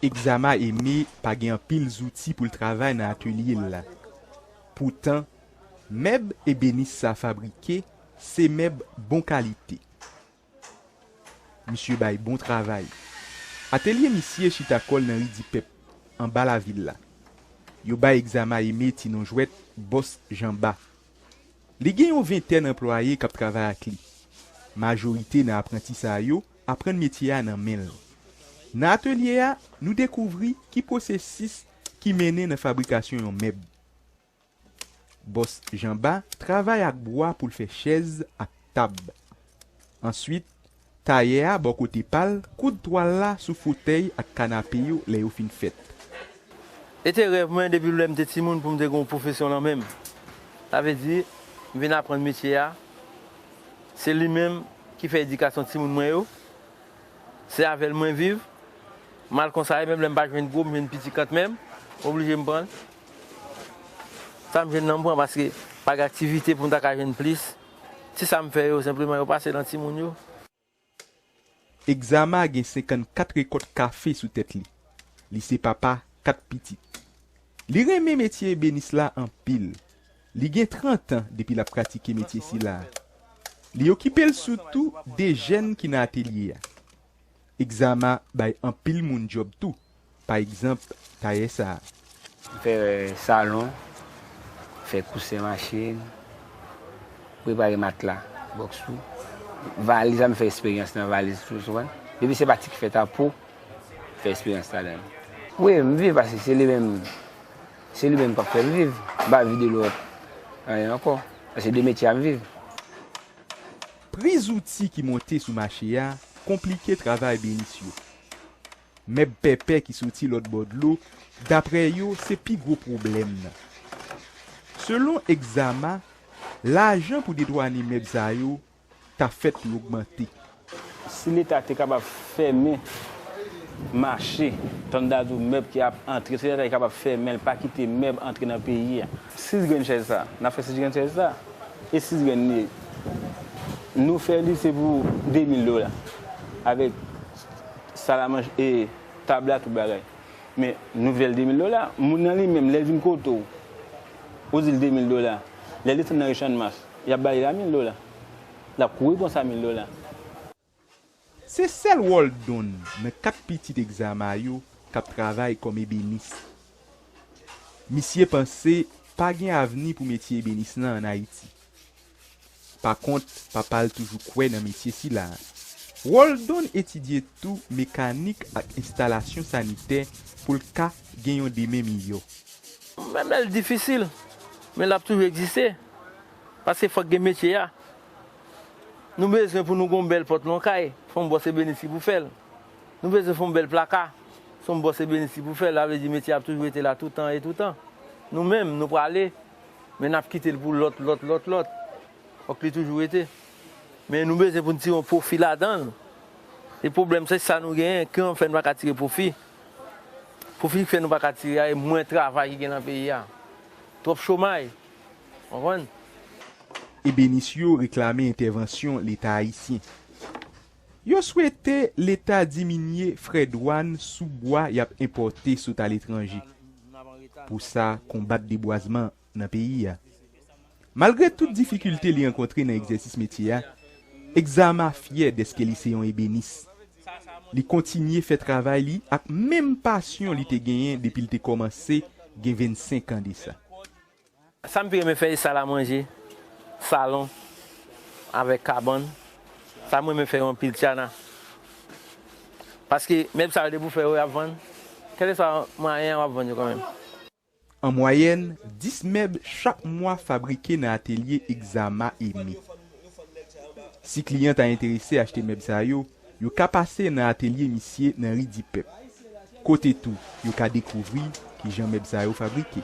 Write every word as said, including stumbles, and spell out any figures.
Exama Aimé pa gen anpil zouti pou l travay nan atelye l la. Poutan, mèb ebenis sa fabrike se mèb bon kalite. Misye bay bon travay. Atelye misye chita kò l nan ri Dipèp, anba lavil la. Yo bay Exama Aimé ti non jwèt Bòs Janba. Li gen yon ventèn anplwaye k ap travay ak li. Majorite nan apranti sa yo aprann metye a nan men l. Nan atelye a, nou dekouvri ki pwosesis ki mennen nan fabrikasyon yon mèb. Bòs Janba travay ak bwa pou l fè chèz ak tab. Answit, tayè a bò kote pa l koud twal la sou fotèy ak kanape yo lè yo fin fèt. E te rèv mwen depi lè m te timoun pou m te gen yon pwofesyon nan men m. Sa vle di, m vin aprann metye a. Se li menm ki fè edikasyon timoun mwen yo. Se avè l mwen viv. Mal konsa, e menm lè m pa jwenn gwo, m jwenn piti kantmenm, m oblije m pran l. Sa m jwenn nan m pran paske pa gen aktivite pou m ta ka jwenn plis. Ti sa m fè yo, senpleman yo pase nan timoun yo. Exama gen senkannkat rekòt kafe sou tèt li. Li se papa kat pitit. Li renmen metye ebenis la anpil. Li gen trant an depi l ap pratike metye sila a. Li okipe l sitou de jèn ki nan atelye a. Exama bay anpil moun djòb tou, pa egzanp, tayè sa a. M fè salon, fè kousen machin, prepare matla, bòks tou. Valiz la, m fè esperyans nan valiz tou, ou konprann? Depi se batik fèt a po, fè esperyans ladan l. Wi, m viv paske se li menm, se li menm k ap fè m viv. M pa viv de lòt anyen ankò. Paske de metye a m viv. Pri zouti ki monte sou mache a konplike travay ebenis yo. Mèb pèpè ki soti lòt bò dlo, daprè yo, se pi gwo pwoblèm nan. Selon Exama, lajan pou dedwane mèb sa yo ta fèt pou l ogmante. Si Leta te kapab fèmen mache, tann dadou mèb ki ap antre, si Leta te kapab fèmen l, pa kite mèb antre nan peyi a. Sis grenn chèz sa, n ap fè sis grenn chèz sa. E sis grenn li ye. Nou fè li se pou de mil dola. Avèk salamanje e tab la, tout bagay. Men nou fè l de mil dola. Moun nan li menm, lè l vin kote w, ou di l de mil dola. Lè l desann nan ri Channmas, y ap ba li la mil dola. L ap kouri konsa mil dola. Se sèl Waldon nan kat pitit Exama yo k ap travay kòm ebenis. Misye panse pa gen avni pou metye ebenis lan ann Ayiti. Pakont, papa l toujou kwè nan metye sila a. Waldon etidye tou mekanik ak enstalasyon sanitè pou l ka gen yon demen miyò. Menm lè l difisil, men l ap toujou egziste. Paske fòk gen metye a. Nou bezwen pou nou gon bèl pòt nan kay, fò m bòs ebenis ki pou fè l. Nou bezwen fò m bèl plaka, fò m bòs ebenis ki pou fè l. Sa vle di metye a ap toujou rete la toutan e toutan. Nou menm, nou prale, men n ap kite l pou lòt, lòt, lòt, lòt. Fòk li toujou rete. Men nou bezwen pou n tire yon pwofi ladan l. E pwoblèm se sa nou genyen, ke an fè n pa ka tire pwofi. Pwofi ki fè nou pa ka tire a, e mwen travay ki gen nan peyi a. Twòp chomay. Konprann? Ebenis yo reklame entèvansyon Leta ayisyen. Yo swete Leta diminye frè dwàn sou bwa y ap enpòte sot aletranje. Pou sa, konbat debwazman nan peyi a. Malgre tout difikilte li rankontre nan egzèsis metye a, Exama fyè dèske li se yon ebenis. Li kontinye fè travay li ak menm pasyon li te genyen depi l te kòmanse gen vennsenk an de sa. Sa m pi renmen fè e sal a manje, salon, avèk kabann. Sa m renmen fè yo anpil, Tiana. Paske mèb sa yo depi w fè yo, y ap vann. Kèlkeswa mwayen an, w ap vann yo kanmenm. An mwayèn, dis mèb chak mwa fabrike nan atelye Exama Aimé. Si kliyan ta enterese achte mèb sa yo, yo ka pase nan atelye misye nan ri Dipèp. Kote tou, yo ka dekouvri kijan mèb sa yo fabrike.